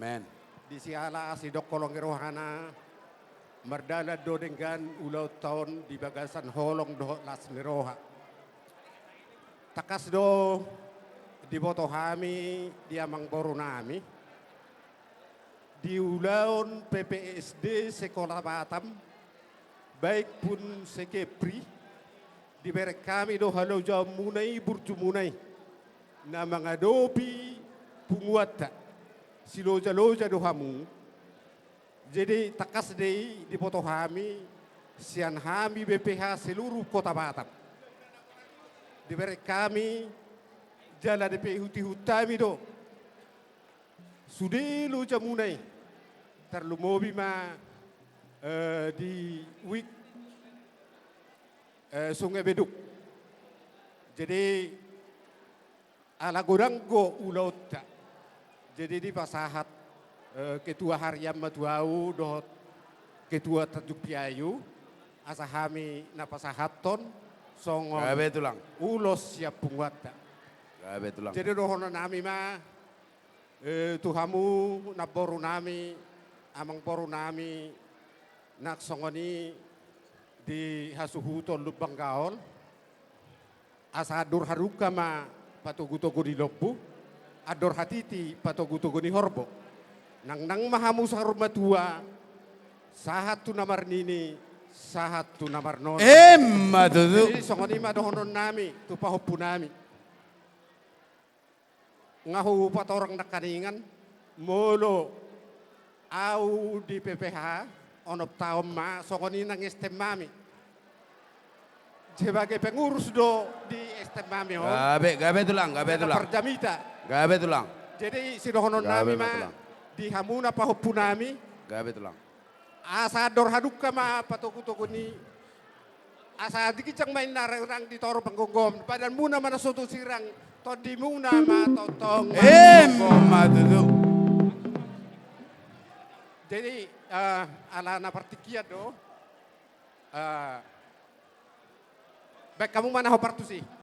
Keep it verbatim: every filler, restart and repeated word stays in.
Amen. Di siala asi dok holong ni rohana, mardalan do denggan ulaonta on di bagasan holong dohot las ni roha. Tangkas do diboto hami di amangboru nami, di ulaon P P S D se-Kota Batam, baik pun se-Kepri, dibereng hami do halojaonmuna i, burjumuna i, na mangadopi punguanta, silojaloja do hamu. Jadi tangkas do i diboto hami, sian hami B P H seluruh Kota Batam. Dibereng hami, jala dipaihutihut hami do sude lojamuna i, tarlumobi ma, eh, di wijk, eh, Sungai Beduk. Jadi, ala godang do ulaonta. Jadi dipasahat, eh, ketua harian ma tu ahu dohot ketua Tanjung Piayu, asa hami na pasahathon songon, gabe tulang, ulos sian punguanta. Gabe tulang. Jadi dohonon nami ma, eh, tu hamu namboru nami, amangboru nami, nang songon i di hasuhuton Lumban Gaol, asa andor hadungka ma patogutogu ni lombu, andor hatiti patogutogu ni horbo. Nangnang ma hamu saur matua, sahat tu na marnini, sahat tu na marnono. Emma tutu. Jadi songon i ma dohonon nami tu pahompu nami. Nga hupatorang nangkaningan, molo ahu di P P H, onom taon ma, songon i nang S T M nami. Sebagai pengurus do di S T M nami on. Gabe, gabe tulang, gabe tulang. Parjamita. Gabe tulang. Jadi sidohonon nami ma, gabe ma tulang, di hamuna pahompu nami. Gabe tulang. Asa andor hadungka ma patogutogu ni, asa di ginjang ma inna rang di toru panggomgoman, badanmuna ma na sotung sirang, tondimuna ma tongtong. Emma tutu. Jadi, eh, ala na partingkian do, eh, baen hamu ma na hombar tusi.